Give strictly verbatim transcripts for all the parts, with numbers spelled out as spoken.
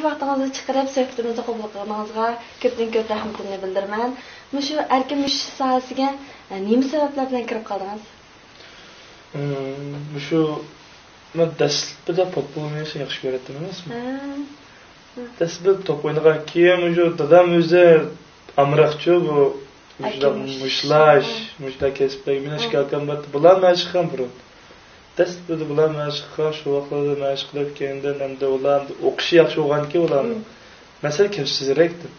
ۋاقتىڭىزنى چىقىرىپ سۆھبىتىمىزنى قوبۇل قىلغىنىڭىزغا كۆپتىن كۆپ رەھمىتىمنى بىلدۈرىمەن. مۇشۇ ئەركىن مۇشۇ ساھەسىگە، ئە، نېمە سەۋەبلەر بىلەن كىرىپ قالدىڭىز؟ ئىم، مۇشۇ، مەن دەسلىپىدە پوتبول ئويناشنى ياخشى كۆرەتتىم ئەمەسمۇ؟ ھە. دەسلىپىدە توپ ئوينىغان، كېيىن مۇشۇ دادام ئۆزى ئامراقچۇ بۇ مۇشۇنداق ئەركىن مۇشۇ. مۇشتلاش، ھە. مۇشۇنداق كەسىپلەرگە مېنىڭ ھە. ئىككى ئاكام بارتتى. بۇلار مەشىق قىلغان بۇرۇن. دەسلىپىدە بۇلار مەشىق قىلغان، شۇ ۋاقىتلاردا مەشىق قىلىپ كەينىدىن ئەمدى ئۇلار ئوقۇشى ياخشى بولغانكەن ئۇلارنىڭ. مم. مەن سەل كەمسىزرەك ئىدىم.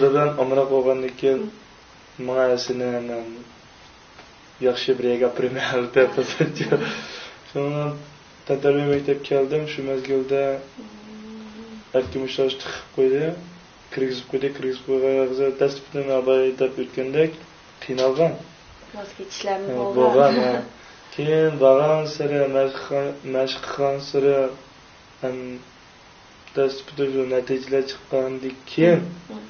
دادام ئامراق بولغاندىن كېيىن مم. ماڭا ئەسلى مەن ياخشى بىر يەرگە ئاپىرىمەن، ئەلۋەتتە. شۇڭا تەنتەربىيە مەكتەپكە كەلدىم. شۇ مەزگىلدە ئەركىن مۇشۇ تىقىپ قويدى. كىرگۈزۈپ قويدى. كىرگۈزۈپ قويغان ۋاقتىدا دەسلىپىدىن ئاباي دەپ ئۆتكەندەك قىينالغان. ۋاز كېچىشلەرمۇ ھە، بولغان. بولغان، ھە. كېيىن بارغانسېرى، مەشىق، مەشىق قىلغانسېرى ھەم دەسلىپىدە شۇ نەتىجىلەر چىققاندىن كېيىن، مم.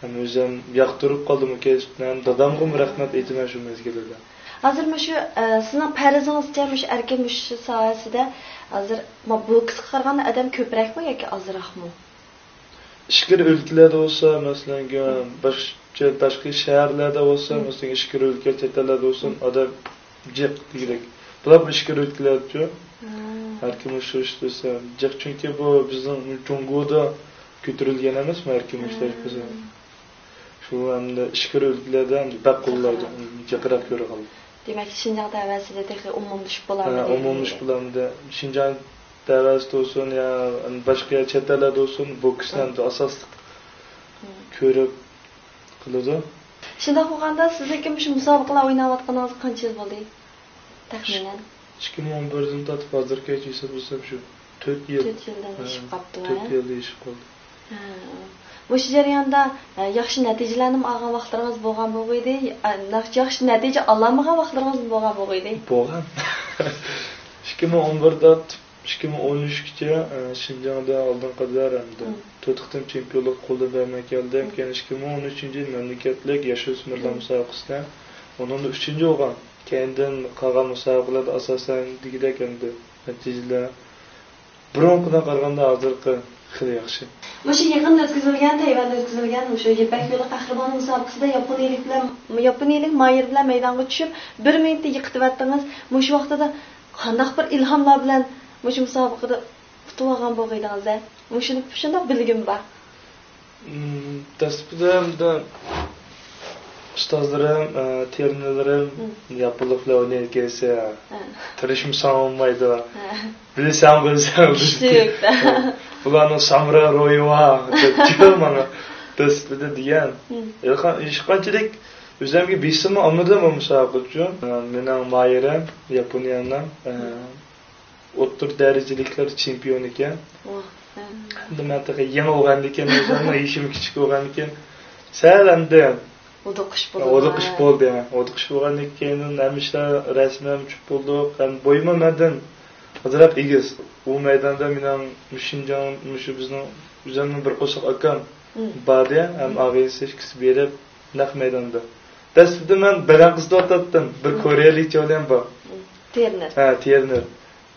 ھەم ئۆزۈم ياقتۇرۇپ قالدىم ئۇ كەسىپنى. ھەم دادامغىمۇ رەھمەت ئېيتىمەن شۇ مەزگىلدە. ھازىر مۇشۇ، ئە، سىزنىڭ پەرىزىڭىزچە مۇشۇ ئەركىن مۇشۇ ساھەسىدە ھازىر ما-، بوكسقا قارىغاندا ئادەم كۆپرەكمۇ ياكى ئازراقمۇ؟ ئىچكىرى ئۆلكىلەردە بولسا، مەسىلەن، باشقا، باشقا شەھەرلەردە بولسا، مم. مەسىلەن، ئىچكىرى ئۆلكە، چەت ئەللەردە بولسا، مم. ئادەم جىق دېگۈدەك. بۇلار ئىچكىرى ئۆلكىلەردىچۇ. ھە. ھەر كىم ئوخشاش دېسە جىق، چۈنكى بۇ بىزنىڭ جۇڭگودا كۆتۈرۈلگەن ئەمەسمۇ ھەر كىم ئوخشاش دېسە. ھە. شۇ ئەمدى ئىچكىرى ئۆلكىلەردە ئەمدى بەك قوللايدۇ، جىقراق. جىقراق كۆرۈلىدۇ. دېمەك، شىنجاڭ دەۋەسىدە تېخى ئومۇملىشىپ بولامدۇ ھە، دەيدۇ ئومۇملىشىپ ئەمدى. بولامدۇ. شىنجاڭ دەۋەسىدە بولسۇن يا باشقا يەر، چەت ئەللەردە بولسۇن، بوكسنى ھە. ئەمدى ئاساسلىق ھە. كۆرۈپ قىلىدۇ. شۇنداق بولغاندا، سىزنىڭكى مۇشۇ مۇسابىقىلەر ئويناۋاتقىنىڭىزغا قانچە يىل بولدى؟ تەخمىنەن. ئىككى مىڭ ئون بىرىدىن تارتىپ ھازىرغىچە ھېسابلىسام شۇ تۆت يىل. تۆت يىلدىن ھە، ئېشىپ قاپتۇ، تۆت ھە؟ يىلدىن ئېشىپ قالدى. ھە. مۇشۇ جەرياندا، ھە، ياخشى نەتىجىلەرنىمۇ ئالغان ۋاقىتلىرىڭىز بولغان بولغىيدى؟ ھە، ياخشى نەتىجە ئالالمىغان ۋاقىتلىرىڭىزمۇ بولغان بولغىيدى؟ بولغان. ئىككى مىڭ ئون بىردە ئىككى مىڭ ئون ئۈچكىچە، ئە، شىنجاڭدا ئالدىنقى قاتار ھەمدە مم. تۆت قېتىم چېمپىيونلۇق قولدىن بەرمەي كەلدىم. مم. كېيىن ئىككى مىڭ ئون ئۈچىنچى يىل مەملىكەتلىك ياش ئۆسمۈرلەر مم. مۇسابىقىسىدە ئۇنىڭدا ئۈچىنچى بولغان. كېيىندىن قالغان مۇسابىقىلەردە ئاساسەن دېگۈدەك ئەمدى نەتىجىلەر بۇرۇنقىدىن قارىغاندا ھازىرقى خېلى ياخشى. مۇشۇ يېقىندا ئۆتكۈزۈلگەن، تەيۋەندە ئۆتكۈزۈلگەن مۇشۇ يىپەك يولى قەھرىمانى مۇسابىقىسىدە ياپونىيىلىك بىلەن، ياپونىيىلىك مايىر بىلەن مەيدانغا چۈشۈپ، بىر مىنۇتتا يىقىتىۋەتتىڭىز. مۇشۇ ۋاقتىدا قانداق بىر ئىلھاملار بىلەن مۇشۇ مۇسابىقىدە ئۇتۇۋالغان بولغىيدىڭىز-ھە؟ مۇشۇنى شۇنداق بىلگۈم بار. مم، دەسلىپىدە ئەمدى ئۇستازلىرىم، ئە، ترېنېرلىرىم مم. ياپونلۇق بىلەن ئوينايدىكەنسەن، ھە. تىرىشمىساڭ بولمايدۇ. ھە. بىلسەڭ، بىلسەڭ، كۈچلۈك. بۇلارنىڭ سامۇراي روھى بار، دەپ ماڭا دەسلىپىدە دېگەن. مم. ھېلىقى-، ھېچقانچىلىك ئۆزۈمگە بېسىممۇ ئالمىدىم بۇ مۇسابىقە ئۈچۈن. مېنىڭ ماھىرەم ياپونىيەنىڭ، ئە، مم. ئوتتۇرا دەرىجىلىكلەر چېمپىيونى ئىكەن. ۋاھ، ھە. ئەمدى مەن تېخى يېڭى بولغاندىكىن، ئۆزۈمنىڭ يېشىم كىچىك بولغاندىكىن، سەل ئەمدى ھودۇقۇش بولدى. ھودۇقۇش بولدى، ھە. ھودۇقۇش بولغاندىن كېيىن ھەممە ئىشلار رەسمىي چۈشۈپ بولدۇق. ھەم بويىمۇ مەندىن ئازراق ئېگىز. ئۇ مەيداندا مېنىڭ شىنجاڭ، مۇشۇ بىزنىڭ ئۆزۈمنىڭ بىر قورساق ئاكام مم. باردى، ھەم مم. ئاغىنىسى ئىككىسى بېرىپ، نەق مەيداندا. دەسلىپىدە مەن بەلەن قىزىتىۋاتاتتىم. بىر مم. كورېيەلىك چوليەن بار. مم. ترېنېر. ھە، ترېنېر.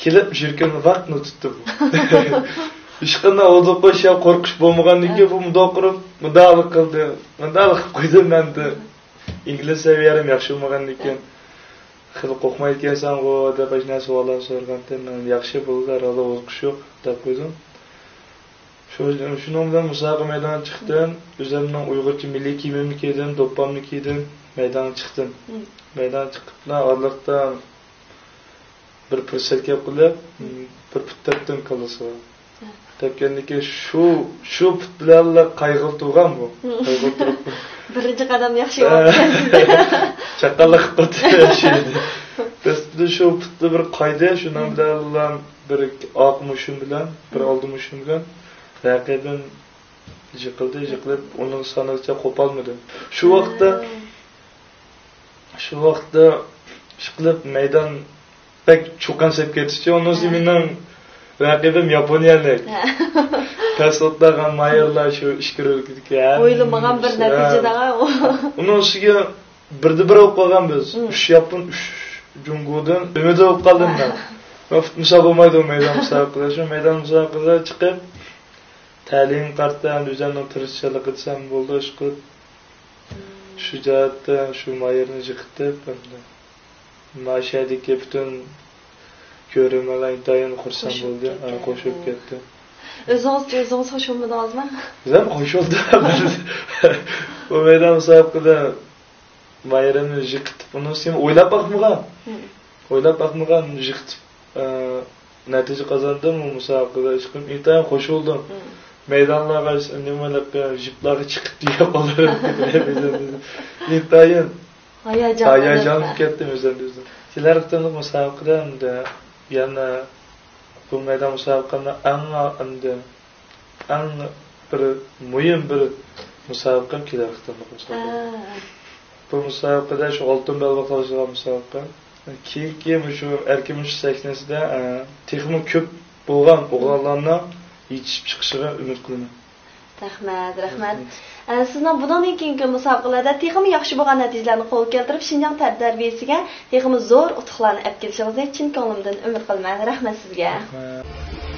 كېلىپ، يۈرىكىمنى ۋاقتىنى تۇتتۇم. ھېچقانداق ھودۇقۇش يا قورقۇش بولمىغاندىن كېيىن، بۇ مۇنداق قىلىپ، مۇنداق قىلدى. مۇنداق قىلىپ قويدۇم مەن دە. ئىنگلىز سەۋىيەم ياخشى بولمىغاندىن كېيىن، خېلى قورقمايدىكەنسەنغۇ دەپ، ئاشۇنداق سوئاللارنى سورىغانتىم. مەن ياخشى بولدى، ھەرھالدا ھودۇقۇش يوق دەپ قويدۇم. شۇ، شۇنىڭ بىلەن مۇسابىقە مەيدانىغا چىقتىم. ئۆزۈمنىڭ ئۇيغۇرچە مىللىي كىيىمىمنى كىيدىم، دوپپامنى كىيدىم، مەيدانغا چىقتىم. مم. مەيدانغا چىقىپلا ئارىلىقتا بىر پۇرسەت كەپ قېلىپ، مم. بىر پۇت تەپتىم كاللىسىغا. ھە. تەپكەندىن كېيىن شۇ، شۇ پۇت بىلەنلا قايغىلى تۇرغان بۇ. مم. قايغىلى تۇرۇپ. بىرىنچى قەدەم ياخشى ھە. بولۇپتۇ. چاققانلىق قىلىپ قويدى. دەسلىپىدە شۇ پۇتتا بىر قايدى، شۇنىڭ مم. بىلەنلا بىر ئارقا مۇشۇم بىلەن، بىر مم. ئالدى مۇشۇم بىلەن رەقىبىم يىقىلدى، يىقىلىپ، ئۇنىڭ سانىغىچە قوپالمىدى. شۇ ۋاقىتتا، ھە. شۇ ۋاقىتتا ئىشقىلىپ مەيدان بەك چۇقان سەپ كېتىشتى. ئۇنىڭ ھە. مېنىڭ رەقىبىم ياپونىيەلىك. ھە. پەس ئوتلاغان مايارلار شۇ ئىچكىرى ئۆلكىدىكى ھەممە ئويلىمىغان بىر ئىشلار. نەتىجىدە. ئۇنىڭ ئۈستىگە بىردە بىر بولۇپ قالغان بىز. مم. ئۈچ ياپون، ئۈچ جۇڭگودىن ئۈمىدى بولۇپ قالدىم مەن. ھە. مەن پۇتمۇسا بولمايدۇ مەيدان مۇسابىقىلەر. شۇ مەيدان مۇسابىقىلەر چىقىپ، تەلىيىڭگە قارىتا ئەمدى ئۆزۈمنىڭ تىرىشچانلىقى دېسەم بولىدۇ، ئىشقىلىپ. شۇ جەھەتتە شۇ مايىرنى جىقىتىپ، ئەمدى ماشىنىدىكى پۈتۈن كۆرۈرمەنلەر ئىنتايىن خۇرسەن بولدى، قوشۇلۇپ كەتتى. ئۆزىڭىز، ئۆزىڭىز خوش بولمىدىڭىزمۇ؟ بىز ھەم خوش بولدۇق. بۇ مەيدان مۇسابىقىدە مايرىمنى جىقىتىپ، ئۇنىڭ ئۈستىگە ئويلاپ باقمىغان. ئويلاپ باقمىغان، جىقىتىپ، ئە، نەتىجە قازاندىم، ئۇ مۇسابىقىدە ئىشقىلىپ ئىنتايىن خوش بولدۇم. مەيدانلارغا نېمىلەپ، جىپلارغا چىقىپ دېگەن بالىلار. ئىنتايىن ھاياجانلىنىپ كەتتىم ئۆزۈم. كېلەر قېتىملىق مۇسابىقىدە ئەمدى يەنە بۇ مەيدان مۇسابىقىنى ئەڭ ئەمدى ئەڭ بىر مۇھىم بىر مۇسابىقە كېلەر قېتىملىق مۇسابىقە. بۇ مۇسابىقىدە شۇ ئالتۇن بەلباغ تالىشىدىغان مۇسابىقە. كېيىنكى مۇشۇ ئەركىن مۇشۇ سەھنىسىدە، ئە، تېخىمۇ كۆپ بولغان ئوغلانلارنىڭ يېتىشىپ چىقىشىغا ئۈمىد قىلىمەن. رەھمەت، رەھمەت. ئە، سىزنىڭ بۇنىڭدىن كېيىنكى مۇسابىقىلەردە تېخىمۇ ياخشى بولغان نەتىجىلەرنى قولغا كەلتۈرۈپ، شىنجاڭ تەنتەربىيەسىگە تېخىمۇ زور ئۇتۇقلارنى ئەپ كېلىشىڭىزنى چىن كۆڭلۈمدىن ئۈمىد قىلىمەن. رەھمەت سىزگە. رەھمەت.